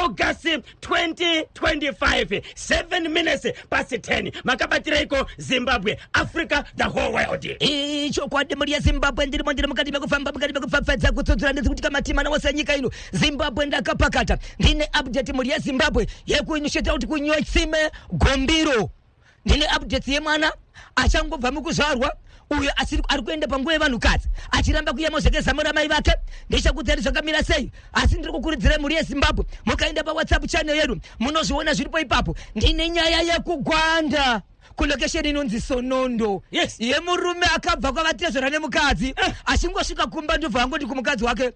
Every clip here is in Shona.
August 2025, 7 minutes past 10. Makabatiraiko Zimbabwe, Africa, the whole world. Ichokwadi, mhuri yeZimbabwe, ndirimo, ndiri mukati mekufamba, mukati mekupfapfadza, kutsudzura ndezikutika matima nawose nyika ino. Zimbabwe, ndakapakata, ndine update, mhuri yeZimbabwe, yekuinishetera kuti kunyotsime gombiro. Ndine updates yemwana achangobva mukuzvarwa uyo asiri ari kuenda panguva yevanhukadzi achiramba kuyamwa zvake zamo ramai vake. Ndichakudzai zvakamira sei, asi ndiri kukurudzirai, mhuri yeZimbabwe, mukaenda paWhatsApp channel yedu munozviona zviripo ipapo. Ndine nyaya yekugwanda kulocation inonzi Sonondo yemurume akabva kwavatezvera nemukadzi. Achingosvika kumba, ndobva angoti kumukadzi wake,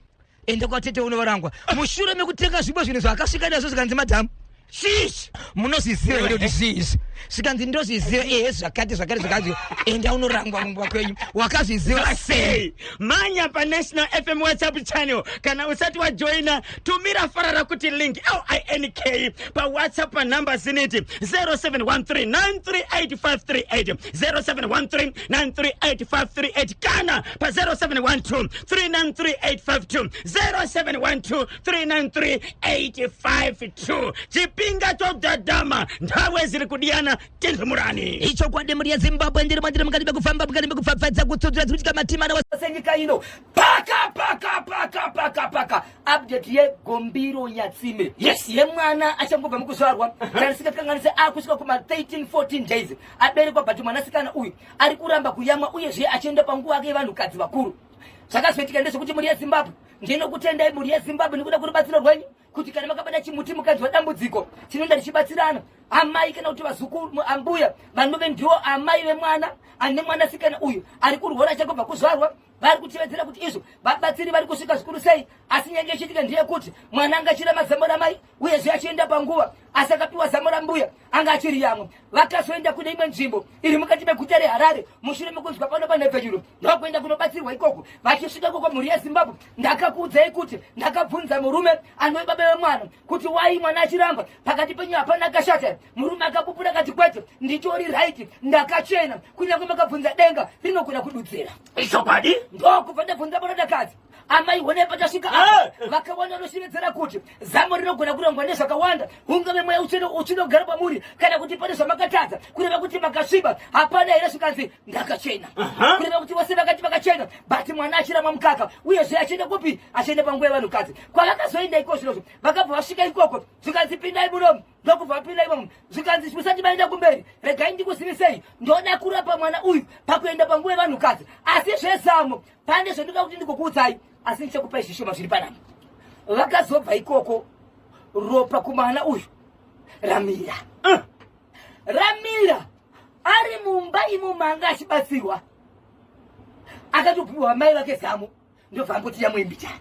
"Enda kwatete unovarangwa." Mushure mekutenga zvimwe zvinhu zvaakasvika nazvo, zvikanzi, "Madhamu, Shish. munozviziva here kuti zvii?" Zvikanzi, "Ndozviziva, ehe, zvakati zvakati zvakati." "Enda unorangwa kumba kwenyu, wakazviziva sei?" Sei manya paNational FM WhatsApp channel. Kana usati wajoina, tumira farara kuti link, link, paWhatsApp panhamba ziniti 0713938538, 0713938538, kana pa 0712 393852, 0712 393852. Chipinga chodhadhama, nthawe ziri kudiyana, tinzumurani. Ichokwadi, mhuri yeZimbabwe, ndirimo, ndiri mukati mekufamba, mukati mekupfapfadza, kutsudzura dzikutika matima senyika ino. Paka paka paka paka paka update yegombiro Nyatsime yemwana achangobva mukuzvarwa, kana sikakanganise akusvika kuma 13 14 days aberekwa, but mwanasikana uyu ari kuramba kuyamwa, uyezve achienda panguva yake yevanhukadzi vakuru. Zvakazoitika ndezvekuti, mhuri yeZimbabwe, ndinokutendai, mhuri yeZimbabwe, nekuda kwerubatsiro rwenyu, kuti kana makabata chimuti mukanzwa dambudziko, tinoenda tichibatsirana. Amai kana kuti vazukuru, ambuya vanove ndiwo amai vemwana ane mwanasikana uyu ari kurwara achangobva kuzvarwa, vari kutivedzera kuti izvo vabatsiri vari kusvika zvikuru sei. Asi nyange ichiitika ndeyekuti mwana anga achirama zamo ramai, uyezve achienda panguva, asi akapiwa zamo rambuya anga achiri yamwe. Vakazoenda kune imwe nzvimbo iri mukati meguta reHarare mushure mekunzwa pano panhepfenyuro, ndokuenda kunobatsirwa ikoko. Vachisvika ikoko, mhuri yeZimbabwe, ndakakuudzai kuti ndakabvunza murume anove baba vemwana kuti wai mwana achiramba, pakati penyu hapana akashata? Murume akapupura akati, "Kwete, nditori right, ndakachena, kunyange makabvunza denga rinogona kududzira." Ichokwadi. Ndokubva ndabvunza bonodakadzi, "Amai, honai patasvika apa." Vakawanda vanoshevedzera kuti zamo rinogona kurangwa nezvakawanda, ungave mweya uchinogara pamuri, kana kuti pane zvamakatadza, kureva kuti makasviba, hapana here? Zvikanzi, "Ndakachena." Kureva kuti vose vakati vakachena, but mwana achiramwa mukaka, uyezve achienda kupi? Achienda panguva yevanhukadzi. Kwavakazoenda iko zvinozvo, vakabva vasvika ikoko, zvikanzi, "Pindai munomu." Ndokubva vapinda imomo, zvikanzi, "Musati maenda kumberi, regai ndikuzivisei, ndoda kurapa mwana uyu pakuenda panguva yevanhukadzi, asi zvezamo pane zvandinoda kuti ndikukuudzai, asi ndichakupai zvishoma zviri panapa." Vakazobva ikoko, ropa kumwana uyu ramira, ramira. Ari mumba imomo anga achibatsirwa, akatopiwa mai vake zamo, ndobva angoti yamwembichana.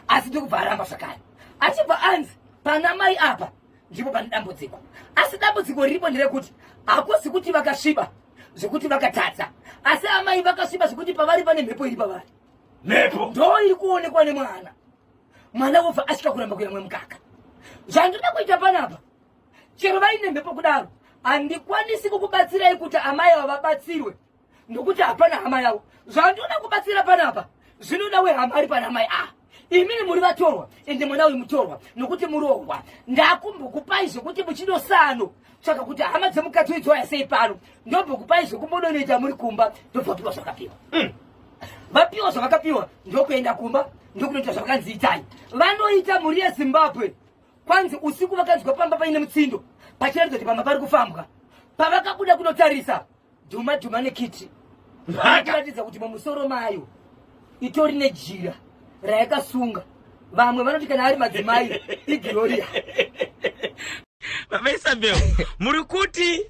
Asi ndokubva aramba zvakare, achibva anzi pana mai apa ndipo pane dambudziko. Asi dambudziko riripo nderekuti hakusi kuti vakasviba zvekuti vakatadza, asi amai vakasviba zvekuti pavari pane mhepo iri pavari. Mhepo. Ndo iri kuonekwa nemwana. Mwana wobva asvika kuramba kuyamwa mukaka. Zvandoda kuita panapa, chero vaine mhepo kudaro, handikwanisi kukubatsirai kuti amai ava vabatsirwe, nokuti hapana hama yavo. Zvandoda kubatsira panapa zvinoda wehama ari pana amai ava. Imini muri vatorwa, ende mwana uyu mutorwa nokuti murohwa. Ndakumbokupai zvekuti muchidosano tsvaka kuti hama dzemukadzi uidzwaya sei pano, ndombokupai zvekumbodonoita muri kumba. Ndobvapiwa zvakapiwa. Vapiwa zvavakapiwa, ndokuenda kumba, ndokunoita zvavakanzi itai. Vanoita, mhuri yeZimbabwe, kwanzi usiku vakanzwa pamba paine mutsindo, pachiratidza kuti pamba pari kufambwa. Pavakabuda kunotarisa, dhuma dhuma nekiti kuratidza kuti mumusoro mayo itori nejira rayakasunga. Vamwe vanoti kana ari madzimai iGloria. Baba Isabel, muri kuti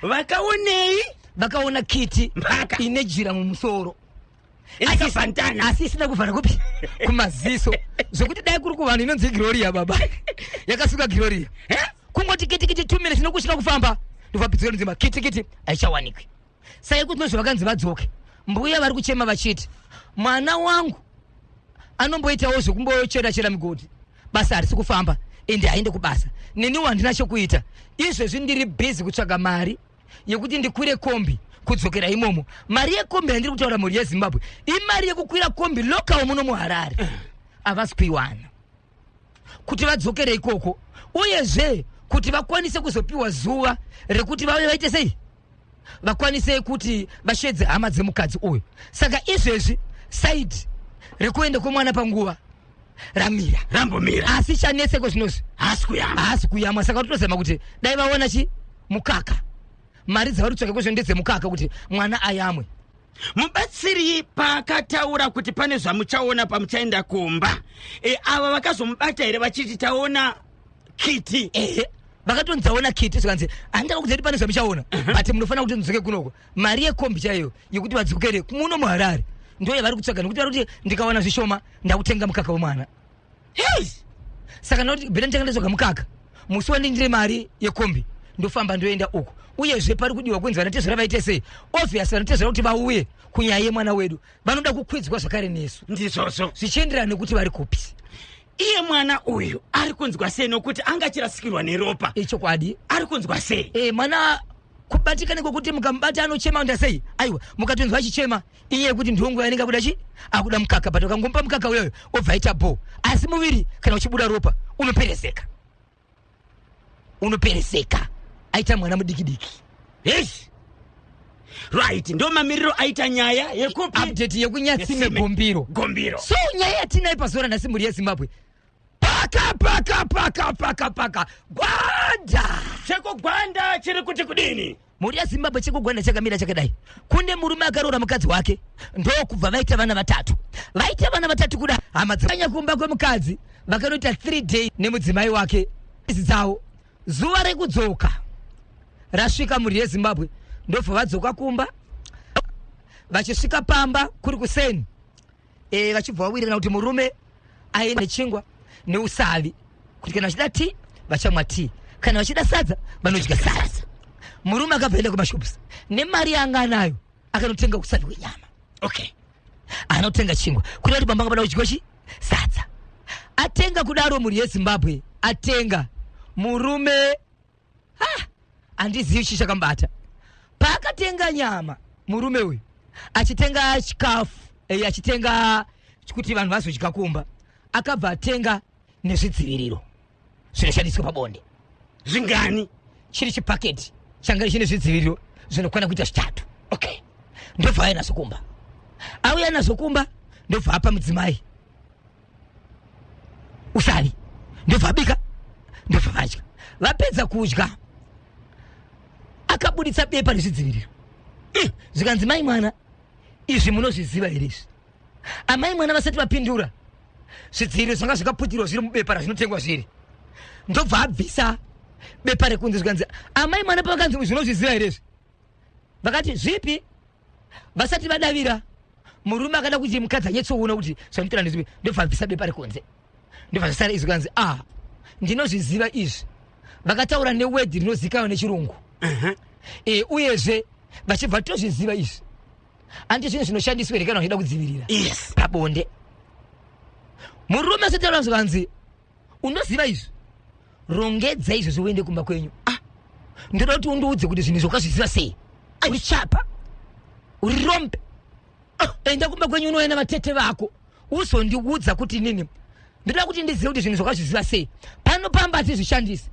vakaonei? Vakaona kiti. Mhaka. Ine jira mumusoro. Inekabhandana. Asi isina kuvhara kupi? Kumaziso, zvokuti dai kuri kuvanhu inonzi iGloria. Baba yakasuka Gloria. Kungoti kiti kiti 2 minutes nokusvika kufamba, ndobva nzima kiti kiti haichawanikwi. Saikuti nozvo vakanzi vadzoke. Mbuya vari kuchema vachiti, "Mwana wangu anomboitawo zvekumbochera chera migodhi, basa harisi kufamba, ende haende kubasa. Neniwo handina chokuita. Izvezvi ndiri busy kutsvaga mari yekuti ndikwire kombi kudzokera imomo." Mari yekombi yandiri kutaura, mhuri yeZimbabwe, imari yekukwira kombi local muno muHarare. Havasi kuiwana kuti vadzokere ikoko. Uyezve kuti vakwanise kuzopiwa zuva rekuti vave vaite sei, vakwanise kuti vashedze hama dzemukadzi uyu. Saka izvezvi side rekuenda kwemwana panguva ramira, rambomira. Asi chanetseko zvinozvi haasi kuyamwa, haasi kuyamwa. Saka totozama kuti dai vaona chi mukaka, mari dzavari kutsvaka kwezvo ndedzemukaka kuti mwana ayamwe. Mubatsiri paakataura kuti pane zvamuchaona pamuchaenda kumba, ava vakazomubata here vachiti taona kiti? Ehe, vakatonzi taona kiti, zvikanzi handida kukuti pane zvamuchaona, but munofanira kuti mudzoke kunoko. Mari yekombi chaiyo yekuti vadzokere muno muHarare ndo yavari kutsvaga, nekuti vari kuti ndikawana zvishoma ndakutenga mukaka wemwana. Hey! Saka ndoti better nditenga nditsvaga mukaka, musi wandindire mari yekombi ndofamba ndoenda uko. Uyezve pari kudiwa kunzi vanatezvara vaite sei? Obvious vanatezvara kuti vauye kunyaya yemwana wedu vanoda kukwidzwa zvakare nesu. Ndizvozvo. Zvichienderana nekuti vari kupi. Iye mwana uyu ari kunzwa sei, nokuti anga achirasikirwa neropa? Ichokwadi. Ari kunzwa sei? Mwana kubatikana kwekuti mukamubata anochema nda sei? Aiwa, mukatonzwa achichema inyaya yekuti ndonguva yanenge akuda chi akuda mukaka, but ukangomupa mukaka uyoyo obva aita bho. Asi muviri kana uchibuda ropa unopereseka, unopereseka, aita mwana mudiki diki. Yes. Right, ndo mamiriro aita nyaya yekupi? Update yekuNyatsime. Yesime. Gombiro. Gombiro. So nyaya yatinayo pazuva ranhasi, mhuri yeZimbabwe, paka paka paka paka paka Gwanda. ChekuGwanda chiri kuti kudini? Mhuri yeZimbabwe, chekuGwanda chakamira chakadai. Kune murume akaroora mukadzi wake, ndokubva vaita vana vatatu. Vaita vana vatatu kuda hama dzanya kumba kwemukadzi, vakanoita 3 day nemudzimai wake idzi dzavo. Zuva rekudzoka rasvika, mhuri yeZimbabwe, ndobva vadzoka kumba. Vachisvika pamba kuri kuseni, vachibva vawirirana kuti murume aende nechingwa neusavi, kuti kana vachida tii vachamwa tii, kana vachida sadza vanodya sadza. Murume akabva enda kumashops nemari yaanga anayo, akanotenga usavi hwenyama, anotenga chingwa, kuda kuti bamba ngavada kudya chi sadza. Atenga kudaro, mhuri yeZimbabwe, atenga, murume handizivi chii chakamubata. Paakatenga nyama murume uyu achitenga chikafu, achitenga kuti vanhu vazodya kumba, akabva atenga nezvidziviriro zvinoshandiswa pabonde. Zvingani? Chiri chipaketi changa chine zvidziviriro zvinokwana kuita zvitatu. Ndobva auya nazvo kumba. Auya nazvo kumba, ndobva apa mudzimai usavi, ndobva abika, ndobva vadya. Vapedza kudya, akabuditsa bepa rezvidziviriro. Zvikanzi, "Mai mwana, izvi munozviziva here izvi?" Amai mwana vasati vapindura, zvidziviriro zvanga zvakaputirwa zviri mubepa razvinotengwa zviri, ndobva abvisa bepa rekunze. Zvikanzi, amai mwana pavakanzi, "Zvinozviziva here izvi?" vakati, "Zvipi?" Vasati vadavira, murume akada kuti mukadzi anyatsoona kuti zvanotora ndezvipi, ndobva abvisa bepa rekunze, ndobva zvasara izvi. Kanzi, "A, ndinozviziva izvi." Vakataura neword rinozikanwa nechirungu. Uyezve vachibva, "Tozviziva izvi, handi zvinhu zvinoshandiswa here kana uchida kudzivirira pabonde?" Murume asataura, zvikanzi, "Unoziva izvi, rongedza izvozvo uende kumba kwenyu. Ah, ndoda kuti undiudze kuti zvinhu izvi wakazviziva sei. Uri chapa, uri rombe. Ah, enda kumba kwenyu unouya navatete vako uzondiudza kuti nini. Ndoda kuti ndizive kuti zvinhu zvakazviziva sei. Pano pamba hatizvishandisi,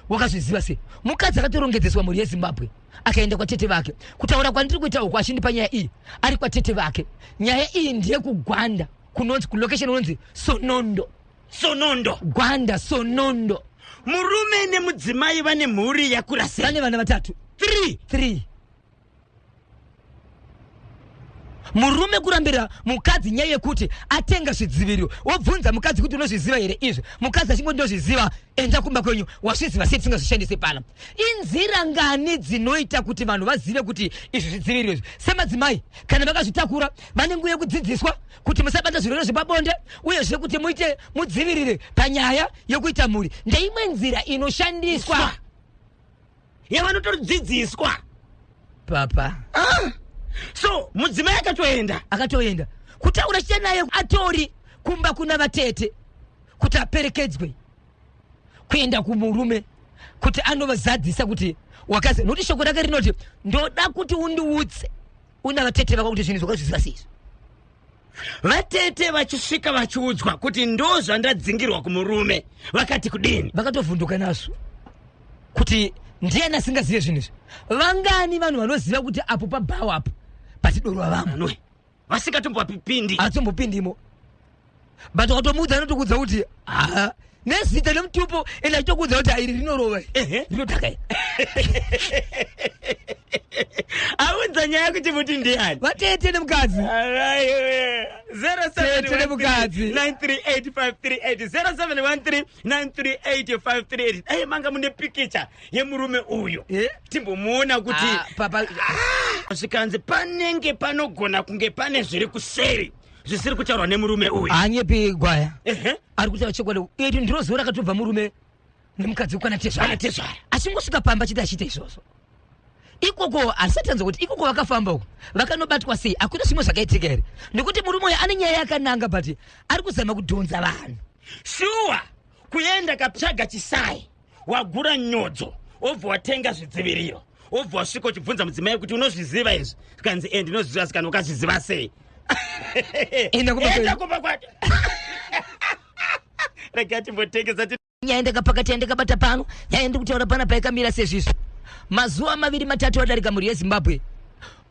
wakazviziva sei?" Mukadzi akatorongedzeswa, mhuri yeZimbabwe, akaenda kwatete vake. Kutaura kwandiri kuita uku achindipa nyaya iyi ari kwatete vake. Nyaya iyi ndeyekuGwanda, kunonzi kulocation unonzi Sonondo. Sonondo. Gwanda, Sonondo. Murume nemudzimai vane mhuri yakura sei? Vane vana vatatu. 3? 3. Murume kurambira mukadzi nyaya yekuti atenga zvidziviriro, wobvunza mukadzi kuti, "Unozviziva here izvi?" Mukadzi achingoti, "Ndozviziva, enda kumba kwenyu." Wazviziva sei tisingazvishandise pana? Inzira ngani dzinoita kuti vanhu vazive kuti izvi zvidziviriro izvi? Semadzimai kana vakazvitakura, vane nguva yekudzidziswa kuti musabata zvirwere zvepabonde, uyezve kuti muite mudzivirire panyaya yekuita mhuri. Ndeimwe nzira inoshandiswa Yavanotodzidziswa. Papa. Ah. So mudzimai akatoenda? Akatoenda. Kutaura chite naye atori kumba kuna vatete kuti aperekedzwe kuenda kumurume kuti anovazadzisa kuti wakazi, nokuti shoko rake rinoti, "Ndoda kuti undiudze una vatete vako kuti zvinhu zvakazviziva sei izvi." Vatete vachisvika vachiudzwa kuti ndo zvandadzingirwa kumurume, vakati kudini? Vakatovhunduka nazvo kuti ndiani asingazive zvinhu izvi. Vangani vanhu vanoziva kuti apo pabhawa apo patidorwa vamwe? Anwe vasingatombopindi. Atombopindimo, but wakatomuudza anotokuudza kuti ha, nezita nemutupo, ende achitokuudza kuti airi rinorova, rinodhaka iri. Audza nyaya kuti muti ndiani? Vatete nemukadzi. Tete nemukadzi. 938 0713 938. Dai manga mune pikicha yemurume uyu, timbomuona kuti Ah, papa zvikanzi panenge panogona kunge pane zviri kuseri zvisiri kutaurwa nemurume uyu. Hanyepi gwaya. Ari kutaura chokwadi. Iri ndiro zuva rakatobva murume nemukadzi kwana tezvara. Ana tezvara. Achingosvika pamba achiti achiita izvozvo ikoko, handisati tanzwa kuti ikoko vakafamba uko vakanobatwa sei. Hakuna zvimwe zvakaitika here? Nekuti murume uyu ane nyaya yakananga, but ari kuzama kudhonza vanhu. Shuwa, kuenda katsvaga chisai, wagura nyodzo, wobva watenga zvidziviriro, wobva wasvika uchibvunza mudzimai kuti unozviziva izvi, zvikanzi e, ndinozviziva. Sikana, ukazviziva sei? Enda kumba kwenyu. Enda kumba kwake. Rega timbotengesa. Nyaya ndakapakati yandakabata pano, nyaya ndiri kutaura pana paikamira sezvizvi. Mazuva maviri matatu adarika, mhuri yeZimbabwe,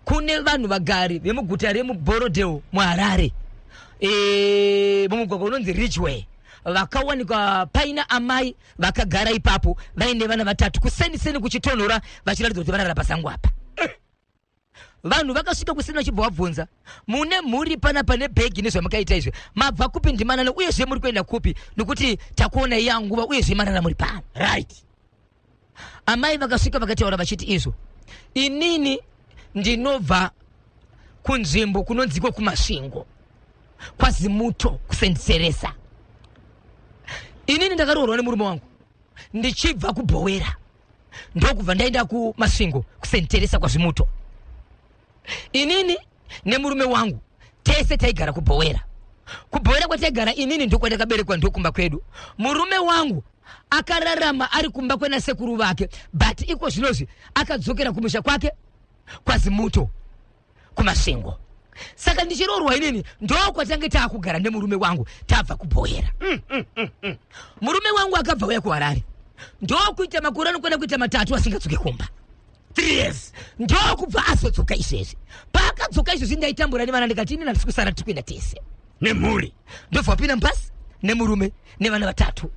kune vanhu vagari vemuguta remuBorrowdale muHarare, mumugwagwa unonzi Ridgeway, vakawanikwa paina amai vakagara ipapo vaine vana vatatu, kuseni seni kuchitonhora, vachiratidza kuti varara pasango apa. Vanhu vakasvika kuseni vachibva vabvunza, mune mhuri panapa nebhegi nezvamakaita izvi, mabva kupi, ndimanana, uyezve muri kuenda kupi, nokuti takuona iya nguva, uyezve marara muri pano? Amai vakasvika vakataura vachiti izvo, inini ndinobva kunzvimbo kunonzikwa kuMasvingo, kwaZimuto, kuSt Teresa. Inini ndakaroorwa nemurume wangu ndichibva kuBhowera, ndokubva ndaenda kuMasvingo, kuSt Teresa, kwaZvimuto. Inini nemurume wangu tese taigara kuBhowera. KuBhowera kwataigara, inini ndokwandakaberekwa, ndokumba kwedu. Murume wangu akararama ari kumba kwenasekuru vake, but iko zvinozvi akadzokera kumusha kwake kwaZimuto, kuMasvingo. Saka ndichiroorwa inini, ndokwatange taakugara nemurume wangu tabva kuBhowera. Murume wangu akabva uya kuHarare, ndokuita makore anokwana kuita 3 asingadzoke kumba. 3 years. Ndokubva azodzoka izvezvi. Paakadzoka izvezvi, ndaitambura nevana, ndikati inini handisi kusara, tiri kuenda tese nemhuri. Ndobva wapinda mubhasi nemurume nevana vatatu,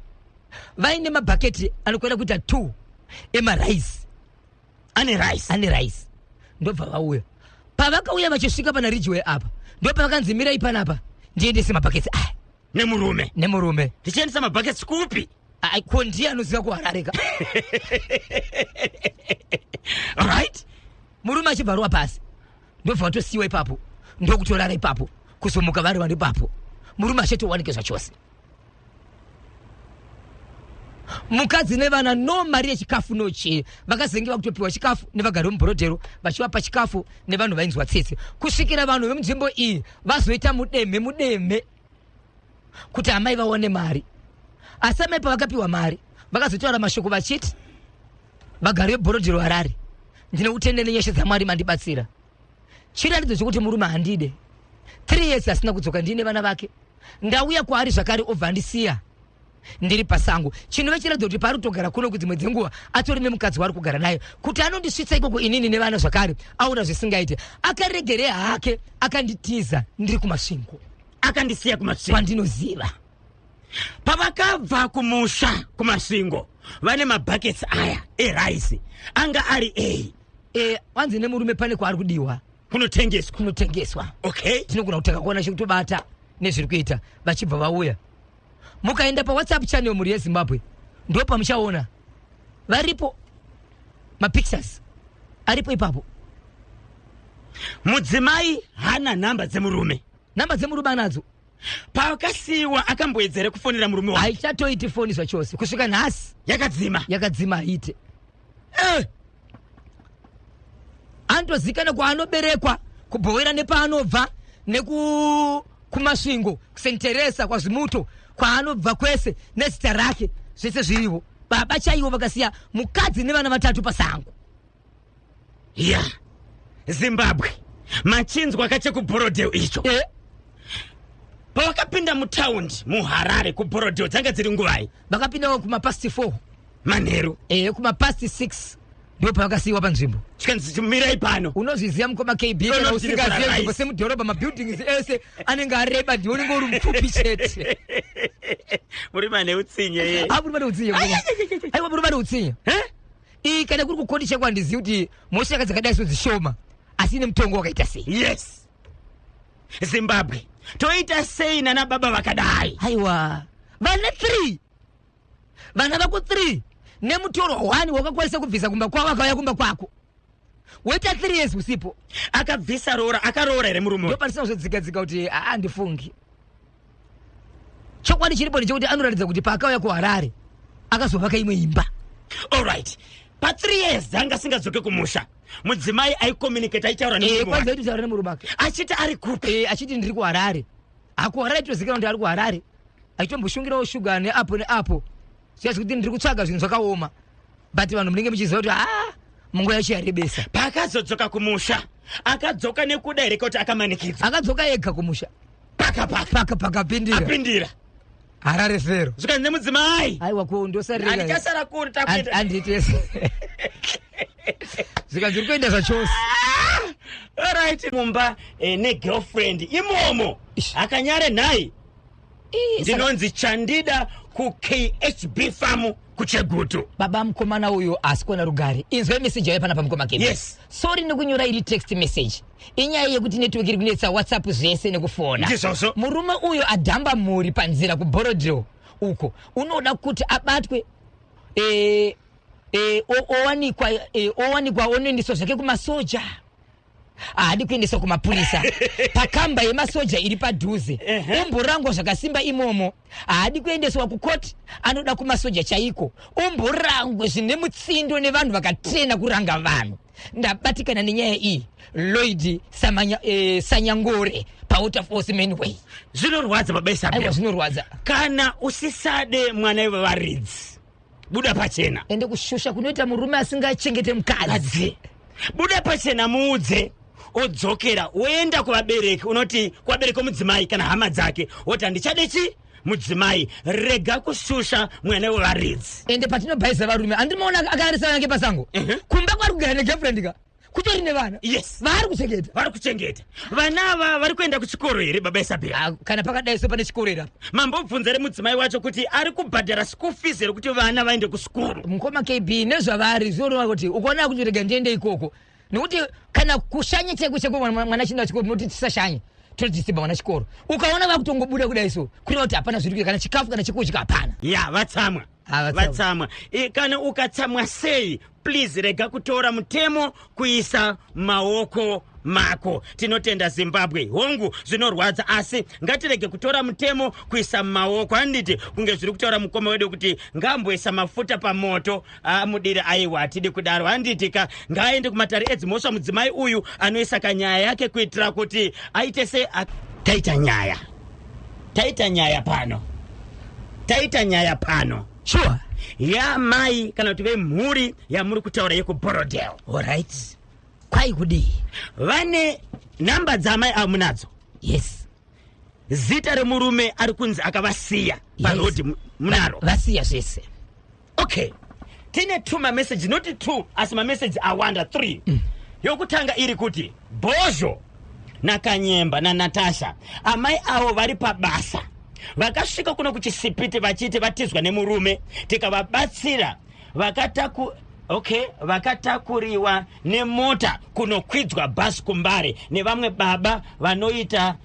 vaine mabhaketi anokwana kuita 2 emaraisi. Ane rice. Ane rice. Ndobva vauya. Pavakauya vachisvika pana Ridgeway apa, ndopavakanzi mirai panapa ndiendese mabhaketi aya. Nemurume. Nemurume. Tichiendesa mabhaketi kupi? Ai, ko ndiye anoziva kuHarare ka. Murume achibva arova pasi, ndobva vatosiyiwa ipapo, ndokutorara ipapo, kuzomuka vari vanhu ipapo murume achatowanike zvachose. Mukadzi nevana, no mari yechikafu, no chii. Vakazenge vakutopiwa chikafu nevagari vemuBorrowdale, vachivapa chikafu nevanhu vainzwa tsitsi, kusvikira vanhu vemunzvimbo iyi vazoita mudemhe mudemhe kuti amai vaone mari. Asi amai pavakapiwa mari, vakazotaura mashoko vachiti, vagari veBorrowdale, Harare, ndine utende nenyasha dzaMwari mandibatsira. Chiratidzo chokuti murume handide, 3 years asina kudzoka, ndiine vana vake. Ndauya kwaari zvakare, obva andisiya ndiri pasango. Chinove chiratidza kuti paari kutogara kuno kudzimwe dzenguva atori nemukadzi waari kugara naye. Kuti anondisvitsa ikoko inini nevana zvakare, aona zvisingaite, akaregere hake akanditiza ndiri kuMasvingo. Akandisiya kuMasvingo. Kwandinoziva. Pavakabva kumusha kuMasvingo vane mabhaketsi aya eraisi, anga ari ei? Wanzi nemurume pane kwaari kudiwa. Kunotengeswa. Kunotengeswa. Tinogona kutanga kuona chekutobata nezviri kuita. Vachibva vauya, mukaenda paWhatsApp channel, mhuri yeZimbabwe, ndo pamuchaona varipo mapictures aripo ipapo. Mudzimai hana nhamba dzemurume? Nhamba dzemurume anadzo. Paakasiyiwa akamboedzere kufonera murume wake? Haichatoiti foni zvachose kusvika nhasi. Yakadzima. Yakadzima, haite. Anotozikana kwaanoberekwa kuBhowera, nepaanobva, neku kuMasvingo, kuSt Teresa, kwaZvimuto kwaanobva kwese, nezita rake, zvese zvirivo. Baba chaivo vakasiya mukadzi nevana vatatu pasango. Ya, Zimbabwe, machinzwa kachekuBorrowdale icho. Pavakapinda mutaundi muHarare kuBorrowdale, dzanga dziri nguvai? Vakapindawo kumapast 4 manheru. Kumapast 6 ndo pavakasiyiwa panzvimbo. Chikanzi mirai pano. Unozviziva, mukoma KB, No, kana no, usingazive tiri nzvimbo, parise. Semudhorobha, mabuildings ese anenge areba, ndiwe unenge uri mupfupi chete. Muri mane utsinye ye. Ah, muri vane utsinye, mukoma. Aiwa, muri vane utsinye. Eh? Iyi kana kuri kukoti chako, handizivi kuti mhosva dzakadai so dzishoma, asi ine mutongo wakaita sei? Yes, Zimbabwe, toita sei nana baba vakadai? Aiwa, vana 3, vana vako 3 nemutorwa 1 wakakwanisa kubvisa kumba kwavo, akauya kumba kwako, woita 3 years usipo. Akabvisa roora, akaroora here murume Ndo uyu? patisina kuzodzikadzika kuti aa, ndifungi. Chokwadi chiripo ndechekuti anoratidza kuti paakauya kuHarare akazovaka imwe imba. Allright, pa3 years anga asingadzoke kumusha, mudzimai aicommunicate, aitaura nemurume Kwanza wake? aitotaura nemurume wake. Achiti ari kupi? Achiti ndiri kuHarare. AkuHarare tozikanwa kuti ari kuHarare, achitomboshungirawo shuga neapo neapo, zviyazi kuti ndiri kutsvaga zvinhu zvakaoma, but vanhu munenge muchiziva kuti aa, munguva yacho yarebesa. Paakazodzoka kumusha, akadzoka nekuda here kuti akamanikidzwa? Akadzoka ega kumusha. Paka paka. Paka pakapindira. Apindira. Harare fero. Zvikanzi nemudzimai, Aiwa, ko ndosarira. "Handichasara kuri takuenda." Handitese, zvikanzi uri kuenda zvachose. Alright, mumba negirlfriend imomo. Ish. Akanyare nhai. Ii, Ndinonzi Chandida kuKHB Farm kuChegutu. Baba, mukomana uyu asi kuona rugare. Inzwai meseji yauya panapa, mukoma Kebe. Yes. Sorry nekunyora iri text message, inyaya yekuti network iri kunetsa, WhatsApp zvese nekufona. Ndizvozvo. Murume uyu adhamba mhuri panzira kuBorrowdale uko. Unoda kuti abatwe, owanikwa, onoendeswa zvake kumasoja. Haadi kuendeswa kumapurisa, pakamba yemasoja iri padhuze. Umborangwa zvakasimba imomo. Haadi kuendeswa kukoti, anoda kumasoja chaiko, umborangwe zvine mutsindo nevanhu vakatrena kuranga vanhu. Ndabatikana nenyaya iyi. Lloyd Sanyangore paWaterfalls Mainway. Zvinorwadza, baba Aiwa. Isabel. Zvinorwadza. Kana usisade mwana wevaridzi, buda pachena. Ende kushusha kunoita murume asingachengete mukadzi. Kadzi, buda pachena, muudze odzokera, woenda kuvabereki, unoti kuvabereki omudzimai kana hama dzake, woti handichade chi mudzimai. Rega kushusha mwana wevaridzi. Ende patinobhaisa varume, handimaona akararisa vana pasango. Kumba kwari kugara negirlfriend ka kutori nevana vaari kuchengeta. Vari kuchengeta vana ava, vari kuenda kuchikoro here, baba Isabel? Ah, kana pakadai so pane chikoro here apa? Mambobvunza remudzimai wacho kuti ari kubhadhara school fees here kuti vana vaende kusukuru? Mukoma KB, nezvavari zvinoreva kuti ukaona kuti rega ndiende ikoko, nekuti kana kushanya chaiko chaiko, mwana achienda chikoro, munoti tisashanye, todisturba mwana chikoro. Ukaona vakutongobuda kudai so, kureva kuti hapana zviri kuita, kana chikafu kana chekudya hapana. Ya, vatsamwa. Ah, vatsamwa. Vatsamwa. Kana ukatsamwa sei, please rega kutora mutemo kuisa maoko mako. Tinotenda Zimbabwe. Hongu, zvinorwadza, asi ngatirege kutora mutemo kuisa mumaoko, handiti? Kunge zviri kutaura mukoma wedu kuti ngaamboisa mafuta pamoto amudire. Aiwa, hatidi kudaro, handiti ka? Ngaaende kumatare edzimhosva mudzimai uyu, anoisa kanyaya yake kuitira kuti aite se taita nyaya, taita nyaya pano, taita nyaya pano. Yamai kana kuti vemhuri yamuri kutaura yekuBorrowdale. Alright, kwai kudii? Vane nhamba dzamai avo munadzo? Yes. Zita remurume ari kunzi akavasiya parodhi munaro? Vasiya zvese. Okay, tine two mameseji, not two, asi mameseji awanda, three. Yokutanga iri kuti, "Bhozho naKanyemba naNatasha, amai avo vari pabasa. Vakasvika kuno kuChisipiti vachiti vatizwa nemurume, tikavabatsira. Vakataku okay Vakatakuriwa nemota kunokwidzwa bhasi kuMbare nevamwe baba vanoita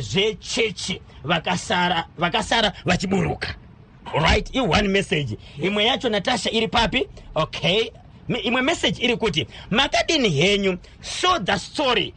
zvechechi. Vakasara vachiburuka." Right, i-one message. Imwe yacho, Natasha, iri papi? Okay, imwe message iri kuti, "Makadini henyu? So the story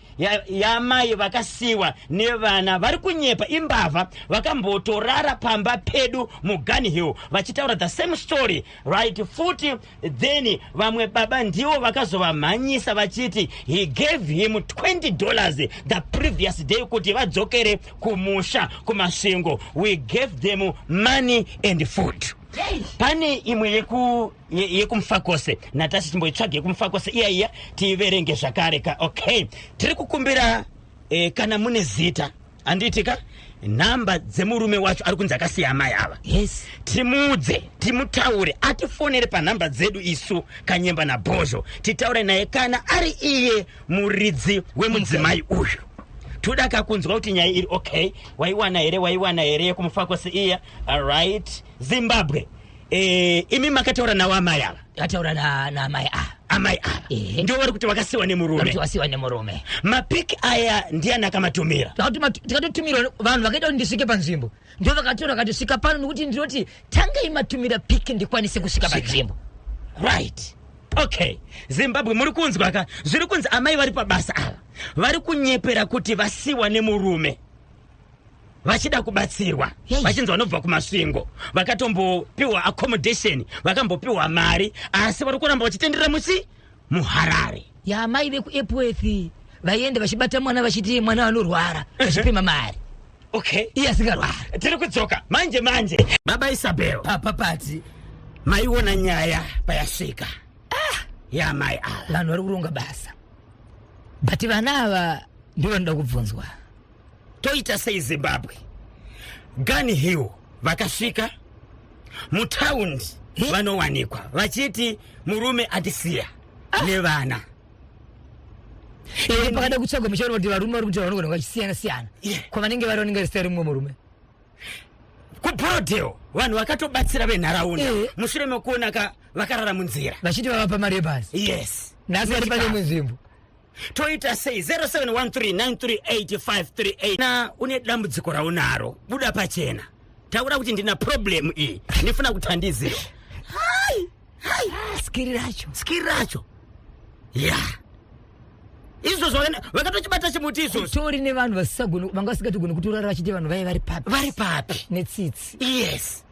yamai ya vakasiyiwa nevana, vari kunyepa, imbavha. Vakambotorara pamba pedu muGun Hill vachitaura the same story, right? Futi then vamwe baba ndivo vakazovamhanyisa vachiti he gave him $20 the previous day kuti vadzokere kumusha kuMasvingo. We gave them money and food." Pane imwe yekuMufakose. Natasha, chimboitsvage yekuMufakose iya, iya tiiverenge zvakare ka. Okay, tiri kukumbira kana mune zita, handiti ka? Nhamba dzemurume wacho ari kunzi akasiya amai ava. Yes. Timuudze, timutaure, atifonere panhamba dzedu isu Kanyemba naBhozho, titaure naye kana ari iye muridzi wemudzimai uyu. Toda kakunzwa kuti nyaya iri okay. Waiwana here? Waiwana here yekumufakosi iya? Alright, Zimbabwe, imi makataura nawo amai ava? Takataura naamai ava. Amai ava Ehe. ndivo vari kuti vakasiwa nemurume. Kuti wasiwa nemurume. Mapiki aya ndiani akamatumira? Tikatotumirwa vanhu vakaita kuti ndisvike panzvimbo, ndo vakatora vakati svika pano, nokuti ndinoti tangai matumira piki ndikwanise kusvika panzvimbo. Right, okay. Zimbabwe, muri kunzwa ka zviri kunzi amai vari pabasa ava vari kunyepera kuti vasiwa nemurume vachida kubatsirwa. Hey. Vachinzi vanobva kuMasvingo, vakatombopiwa accommodation, vakambopiwa mari, asi vari kuramba vachitenderera musi muHarare. Yaamai vekuEpworth vaienda vachibata mwana vachiti mwana anorwara, vachipima mari, iye asingarwara. Tiri kudzoka manje manje. Baba Isabel. Papa Pati. Maiona nyaya payasvika yamai ava? Vanhu vari kuronga basa, but vana ava ndo vanoda kubvunzwa. Toita sei, Zimbabwe? Gun Hill vakasvika mutaundi, vanowanikwa vachiti murume atisiya nevana. Pakada kutsvagwa muchaona kuti varume vari kuti vanogona vachisiyana siyana kwavanenge vari, vanenge risita rimwe murume. KuBorrowdale vanhu vakatobatsira venharaunda mushure mekuona vakarara munzira. Vachiti vavapa mari yebhasi. Nhasi vari pane imwe nzvimbo. Toita sei? 0713938538. Na une dambudziko raunaro, buda pachena, taura kuti ndina problem iyi, ndifuna kuthandiziwa. Skiri racho. Skiri racho ya izvozvo vakatochibata chimuti izvozvo. Tori nevanhu vasisagoni, vanga vasingatogoni kutorara vachiti vanhu vaive vari papi. Vari papi. Netsitsi. Yes,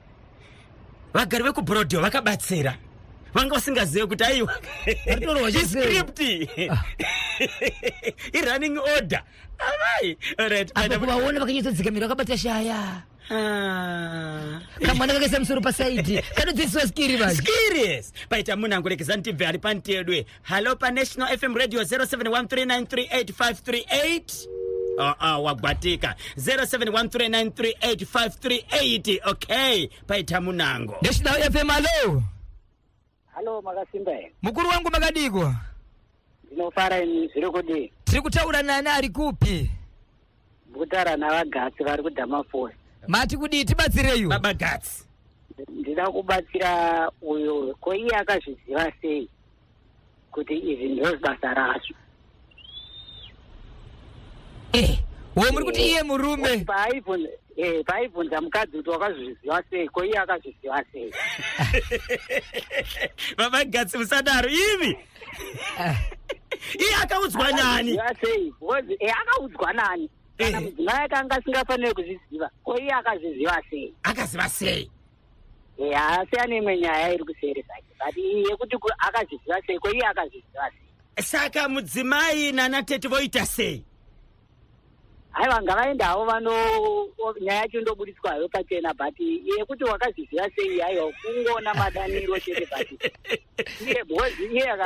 vagari vekuBorrowdale vakabatsira, vanga vasingazive kuti aiwa, Varitorwa chese. Script irunning order amai. Alright. Apo kuvaona vakanyatsodzikamira vakabata shaya. Ah. Kamwana kakaisa musoro pasaidi kanodzidziswa skiri manje. Serious. Paita munango, rekezani tibve ari pantedwe. Hallo paNational FM Radio, 0713938538. Oh, oh, wagwatika. 0713938538. Okay, paita munango. National FM, hallo. Halo, makasimba here? Mukuru wangu, makadiko? Ndinofara ini, zviri kudii? Tiri kutaura nani, ari kupi? Ndikutaura navaGatsi vari kuDhamafosi. Mati kudii, tibatsireiwo. Baba Gats. Ndida kubatsira uyo. Ko iye akazviziva sei kuti izvi ndo basa razvo? Wo muri kuti iye murume Paaibvunza mukadzi kuti wakazviziva sei, ko iye akazviziva sei? Baba Gatsi, musadaro imi. Iye akaudzwa nani? Akazviziva sei? Because akaudzwa nani? Kana mudzimai akanga asingafaniri kuzviziva, ko iye akazviziva sei? Akaziva sei? Asi ane imwe nyaya iri kuseri zvake, but iyi yekuti akazviziva sei, ko iye akazviziva sei? Saka mudzimai nana tete voita sei? Haiwa, ngavaenda havo vano, nyaya yacho indobudiswa hayo pachena, but yekuti wakazviziva sei, haiwa, kungoona madaniro chete, but iye, because iye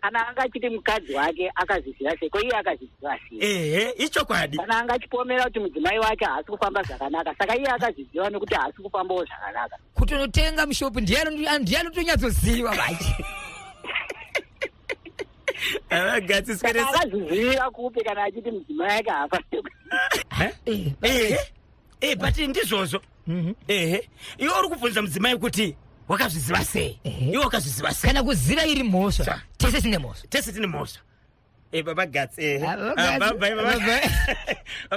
kana anga achiti mukadzi wake akazviziva sei, ko iye akazviziva sei? Ehe, ichokwadi. Kana anga achipomera kuti mudzimai wake haasi kufamba zvakanaka, saka iye akazviziva nekuti haasi kufambawo zvakanaka. Kutonotenga mushopu, ndiye anotonyatsoziva manje. Baba Gatsi, Saka sweresa. akazviziva kupi kana achiti mudzimai wake haafaniri? Ehe, but ndizvozvo. Ehe, iwe uri kubvunza mudzimai kuti wakazviziva sei? Iwe wakazviziva sei? Kana kuziva iri mhosva, tese tine mhosva. Tese tine mhosva. Baba Gatsi, ehe. Ah, Baba Ah, Gatsi. bye bye, baba. Bye.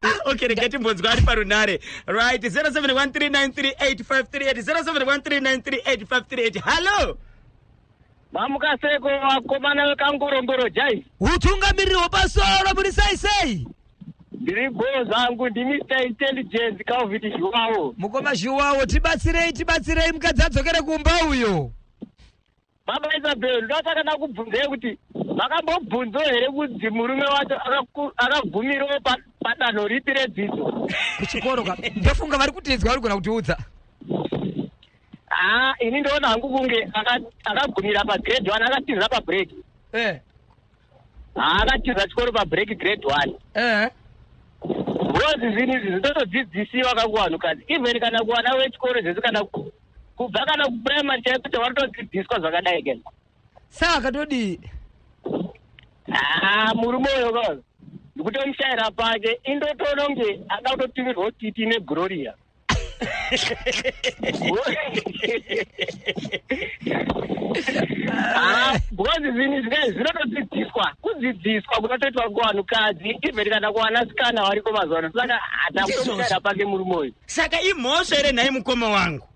Ah, okay, rega timbonzwa ari parunhare. Right, 0713938538, 0713938538. Hallo. Mamukaseko vakomana vekangorongoro jai. Utungamiriri hwepasoro, muri sei sei? Ndiri bhoo zvangu, ndiMr Intelligence Calvin Zhuwawo. Mukoma Zhuwawo, tibatsirei, tibatsirei, mukadzi adzokere kumba uyo. Baba Isabel, ndosaka ndakubvunzei kuti makambobvunzo here kunzi murume wacho akagumirawo padanho ripi redzidzo? Kuchikoro ka, ndofunga vari kutidzwa vari kugona kutiudza. Haa, ini ndoona hangu kunge akagumira pagrade 1, akatiza pabreak. Haa, akatiza chikoro pabreak, grade 1. Because zvinhu izvi zvinotodzidzisiwa kakuvanhukadzi, even kana kuvana vechikoro zvese, kana kubva kana kuprimary chaiko vanotodzidziswa zvakadai kena. Saka todii? Haa, murume uyo ka, ndikutomushayira pake, indotoona kunge ada kutotumirwa titi neGloria. Ah, because zvinhu izvi zvinotodzidziswa, kudzidziswa kunotoitwa kuvanhukadzi, even kana kuvanasikana variko mazuva ano. Saka hatakutomushayira pake murume uyu. Saka imhosva here nhai, mukoma wangu?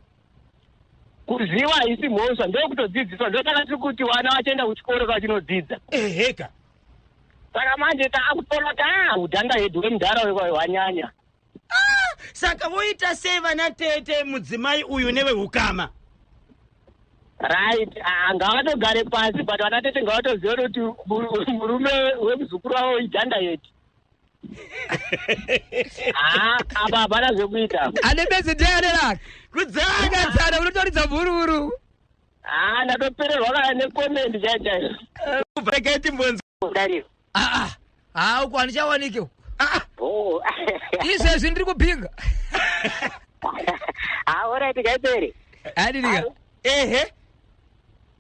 Kuziva haisi mhosva, ndokutodzidziswa. Ndosaka tiri kuti vana vachienda kuchikoro vachinodzidza. Eheka. Saka manje taakutoona kuti a udhanda hedu wemudhara hwanyanya. Saka voita sei vana tete, mudzimai uyu neveukama? Right, ah, ngavatogare pasi, but vana tete ngavatoziva kuti murume wemuzukuru wavo idhanda yedu. Ah, apa hapana zvekuita. Ane bezi ndiane rake. Kudzana. Ukadzana unotoridza mhururu. Ah, ndatopererwa kana necomment chai chaiyo. Regai timbonzwa. Dariro. Aa, haa, uko handichawanike. Ah, Oh. Izvezvi ndiri kupinga. Ah, alright, kaipere. Adidika. Ehe.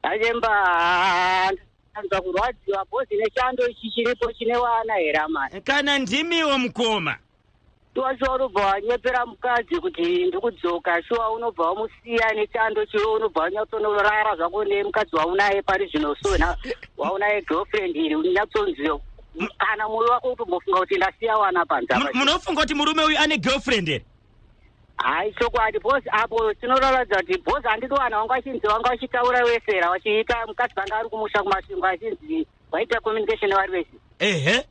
Achemba, ndanzwa kurwadziwa bhozi nechando ichi chiripo chine wana here amani? Kana ndimiwo, mukoma. Shuwa shuwa, unobva wanyepera mukadzi kuti ndikudzoka, shuwa unobva wamusiya nechando chiwe, unobva wanyatsonorara zvako nemukadzi waunaye pari zvino. So waunaye girlfriend iri unyatsonzi kana mwoyo wako kutombofunga kuti ndasiya wana panze apa. Munofunga kuti murume uyu ane girlfriend here? Hai, chokwadi, because apo tinoratidza kuti boss handidi wana wanga vachinzi wanga vachitaura wesera vachiita mukadzi vanga ari kumusha kuMasvingo, achinzi vaita communication vari vese.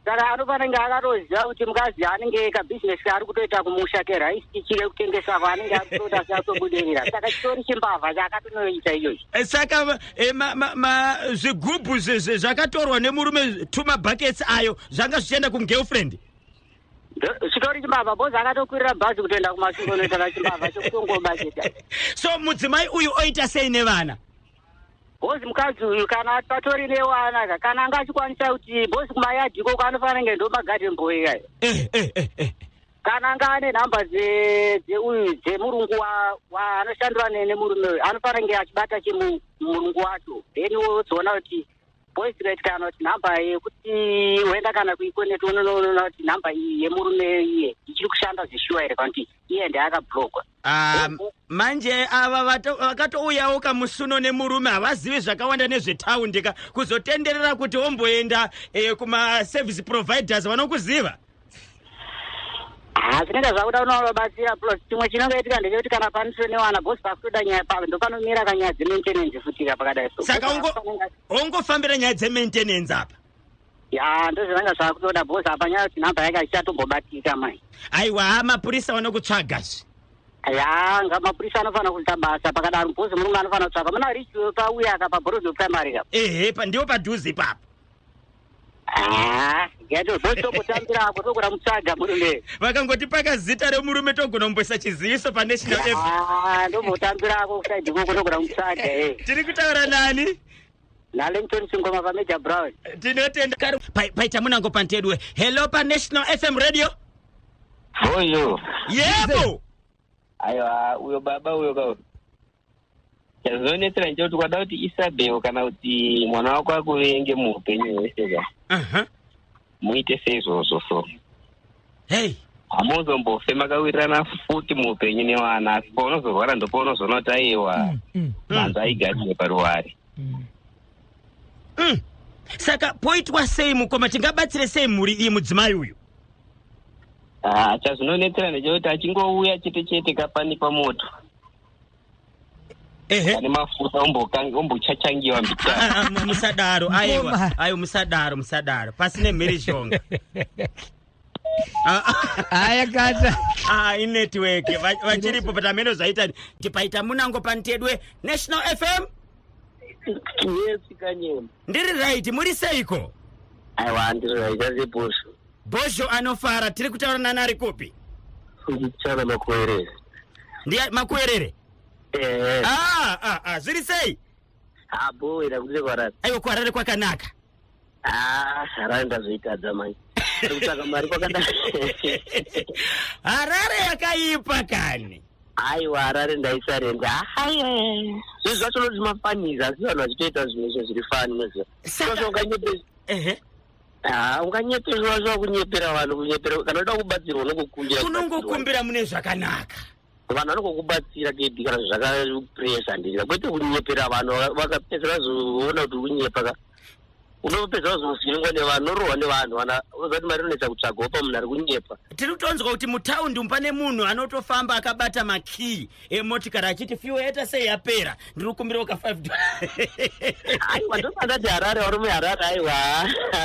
Saka anofanira kunge akatoziva kuti mukadzi anenge kabhizinesi kaari kutoita kumusha keraisi chire kutengesa kwaanenge ari kutoita seatobudirira. Saka chitori chimbavha chaakatonoita ichochi. Saka zvigubhu zvakatorwa nemurume, tumabuckets ayo, zvanga zvichienda kugirlfriend. Chitori chimbavha, boss akatokwirira bhazi kutoenda kuMasvingo noita kachimbavha chekutongoba chete. So mudzimai uyu oita sei nevana? Boss, mukadzi uyu kana patori newana ka, kana anga achikwanisa kuti, boss, kumayadhi ikoko anofanira kunge ndo magarden boy kayo. Eh, eh, eh, eh. Kana anga ane nhamba dzeuyu dzemurungu waanoshandira nemurume uyu, anofanira kunge achibata chimurungu wacho, then wozoona kuti boys rate kana kuti nhamba yekuti woenda kana kuEconet, unonoona kuti nhamba iyi yemurume iye ichiri kushanda zvishuwa here, kana kuti iye ndeakablockwa. Ah, manje ava vakatouyawo kamusuno nemurume, havazivi zvakawanda nezvetaundi ka, kuzotenderera kuti womboenda kumaservice providers vanokuziva. Ha, zvinenge zvakuda unovabatsira. Plus chimwe chinongoitika ndechekuti kana paniswe newana, boss, pakutoda nyaya ndopanomira kanyaya dzemaintenance futika pakadai so. Saka ongofambira nyaya dzemaintenance apa. Ya, ndozvinenge zvakutoda, boss. Apa nyaya kuti nhamba yake achichatombobatika mai. Aiwa, mapurisa vanokutsvagazve. Ya, nga mapurisa anofanira kuita basa pakadaro, boss. Murume anofanira kutsvaga muna richi pauya aka paBorodho Primary ka. Ehe, ndiwo padhuze ipapo. Ah, yato boss, tombotambirako, tokura mutsvaga murume. Vakangoti paka zita remurume, togona kumboisa chiziviso paNational F. Ah, ndombotambirako kusaidi koko, tokura mutsvaga e. Tiri kutaura nani? NaLengton Chingoma paMajor Brown. Tinotenda. Paita munango pantedwe. Hello, paNational FM Radio. Bonjour. Yebo. Aiwa, uyo baba uyo ka, chazonetsera nchekuti kwada kuti Isabel kana kuti mwana wako akuvenge muupenyu hwese ka, muite seizvozvo so. Hamuzombofe makawirirana futi muupenyu nevana, asi paunozorwara ndopaunozoona kuti aiwa, manzo aigadzire paruware. Saka poitwa sei, mukoma? Tingabatsire sei mhuri iyi, mudzimai uyu? Ah, chazvinonetsera ndechekuti achingouya chete chete kapanikwa moto pane mafuta, ombochachangiwa mbichana. Ah, ah, musadaro aiwa. Mukoma. Aiwa, musadaro, musadaro, pasine mhirizhonga. Ah, ah. Aya kata. Ah, inetwork. Vachiripo, but ameno zvaita tipaita munango pantedwe National FM. Yes, Kanyemba. Ndiri right, muri seiko? Aiwa, ndiri right, azebhosho. Bhosho anofara. Tiri kutaura nani, ari kupi? Ndichana Makuerere. Ndiye Makuerere? Ehe. Ah, ah, ah, zviri sei? Abo ira kuti kwarari. Aiwa, kuHarare kwakanaka. Ah, Harare ndazoitadza manje. Ari kutsvaka mari kwakadai. Harare yakaipa kani. Aiwa, Harare ndaisarenda. Haya, zvinhu zvacho noti mafanizi, asi vanhu vachitoita zvinhu izvo zviri funny noziva. Saka Unganyepe. Ha, unganyepeswa swa kunyepera vanhu, kunyepera. Kana uda kubatsirwa, unongokumbira kubatsirwa. Unongokumbira mune zvakanaka. Vanhu vanokukubatsira kedi kana zvakapresa, handika? Kwete kunyepera vanhu. Vakapedzera vazoona kuti uri kunyepa ka, unopedza wazovhiringwa nevanhu, unorohwa nevanhu. Vana uzati mari inonetsa kutsvagawo pamunhu ari kunyepa. Tiri kutonzwa kuti mutaundi umu pane munhu anotofamba akabata makii emotikari achiti, "Fuel yaita sei? Yapera, ndiri kukumbirawo ka $5." Aiwa, ndosandati Harare, varume, Harare, aiwa.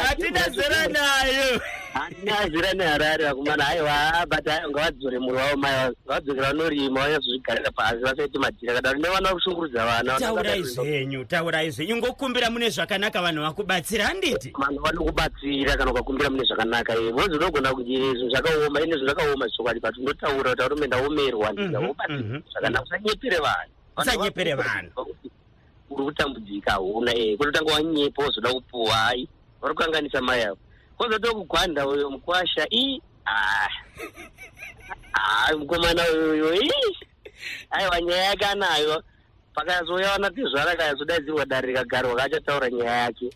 Hatina zera nayo. Handina zera neHarare, vakomana, aiwa. But aiwa, ngavadzore mwoyo wavo mai, ngavadzokera vanorima, vanyatsozvigarira pasi, vasaite madhiri akadaro nevana, kushungurudza vana. Taurai zvenyu, taurai zvenyu. Ngokumbira mune zvakanaka, vanhu vakubatsira, handiti? Vanhu vanokubatsira kana ukakumbira mune zvakanaka. Vozi unogona kuti zvinhu zvakaoma, ine zvinhu zvakaoma chokwadi, but unotaura kuti, "Arume, ndaomerwa." Ndikaobatsira zvakanaka, usanyepere vanhu. Usanyepere vanhu. Uri kutambudzika, hauna kutotanga wanyepa wozoda kupuwa. Hai, vari kukanganisa mai avo. Kozoti wekugwanda uyo mukwasha i, ah ah, mukomana uyoyo i, aiwa, nyaya yake anayo. Pakazouya vana tezvara, akazodaidzirwa dare rikagarwa, kachataura nyaya yake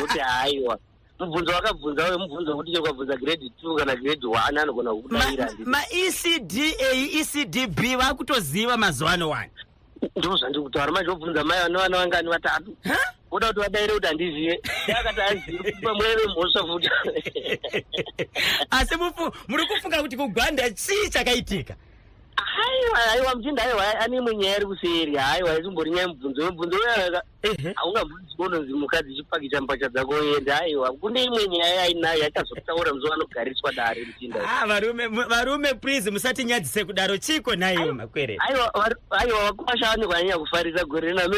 kuti haiwa, mubvunzo wakabvunza uyo mubvunzo wekuti chero ukabvunza grade 2 kana grade 1 anogona kukudayira. MaECD A, ECD B vakutoziva mazuva ano wani. Ndo zvandiri kutaura manje. Wobvunza mai vane vana vangani? Vatatu. Woda kuti vadaire kuti handizive, akati azive, kupa mweya wemhosva futi. Asi muri kufunga kuti kugwanda chii chakaitika? Aiwa, aiwa, muchinda, aiwa, ane imwe nyaya iri kuseri. Haiwa, isimbori nyaya yemubvunzo, wemubvunzo uya. Haungabvunzi unonzi mukadzi chipakita mbatya dzako uende. Aiwa, kune imwe nyaya yainayo yachazotaura musi wanogariswa dare, muchinda. Ah, varume, varume, please, musatinyadzise kudaro. Chiko naiwe makwere? Aiwa, aiwa, vakwasha vanenge vanyanya kufarisa gore rino.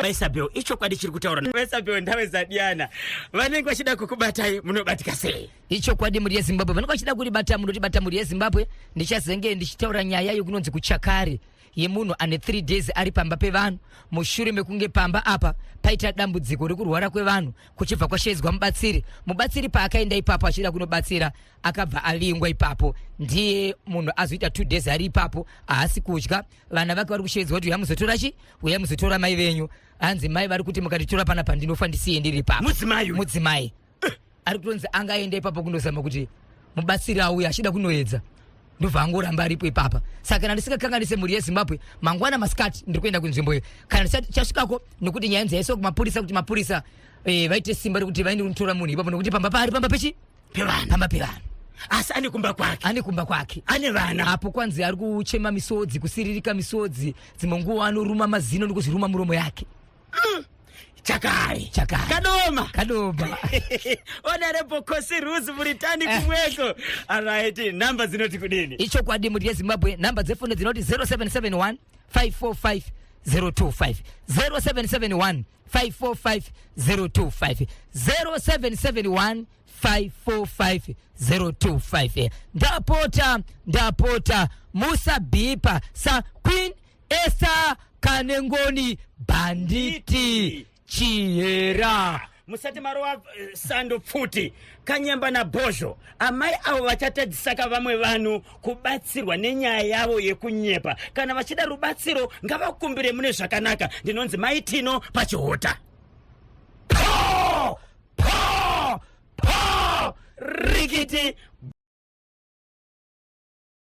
Isabel, ichokwadi chiri kutaura Isabel. Ndave zadiana vanenge vachida kukubatai, munobatika sei? Ichokwadi, mhuri yeZimbabwe, vanenge vachida kuribata, munotibata, mhuri yeZimbabwe. Ndichazenge ndichitaura nyaya yekunonzi kuchakari, yemunhu ane 3 days ari pamba pevanhu, mushure mekunge pamba apa paita dambudziko rekurwara kwevanhu, kuchibva kwashedzwa mubatsiri. Mubatsiri paakaenda ipapo achida kunobatsira, akabva avingwa ipapo. Ndiye munhu azoita 2 days ari ipapo, haasi kudya. Vana vake vari kushedzwa kuti, "Uya muzotora chi, uya muzotora mai venyu." Hanzi mai vari kuti, "Mukanditora panapa ndinofa, ndisiye ndiri ipapo." Mudzimai uyu? Mudzimai ari kutonzi angaenda ipapo kundozama kuti mubatsiri auya, achida kunoedza, ndobva angoramba aripo ipapa. Saka kana ndisingakanganise, mhuri yeZimbabwe, mangwana masikati ndiri kuenda kunzvimbo iyo kana ndichasvikako, nekuti nyaya nzaiswa kumapurisa kuti mapurisa vaite simba rekuti vaende kunotora munhu ipapo, nekuti pamba paari pamba pechi Pevanhu. Pamba pevanhu. Asi ane kumba kwake? Ane kumba kwake. Ane vana. Apo kwanzi ari kuchema misodzi, kusiririka misodzi, dzimwe nguva anoruma mazino nekuzviruma muromo yake. Chakare. Chakare. Kadoma. Kadoma. Honorable Kosi Ruse, muritani kumweko. Alright, namba dzinoti kudini? Ichokwadi, mhuri yeZimbabwe, namba dzefoni dzinoti 0771 545 025, 0771 545 025, 0771 545 025. Ndapota, ndapota, musabhipa sa Queen Esther Kanengoni Bhanditi Chihera. Musati marova sando pfuti. Kanyamba naBhozho, amai avo vachatadzisaka vamwe vanhu kubatsirwa nenyaya yavo yekunyepa. Kana vachida rubatsiro, ngavakumbire mune zvakanaka. Ndinonzi Maitino pachihota. Po po po, rikiti.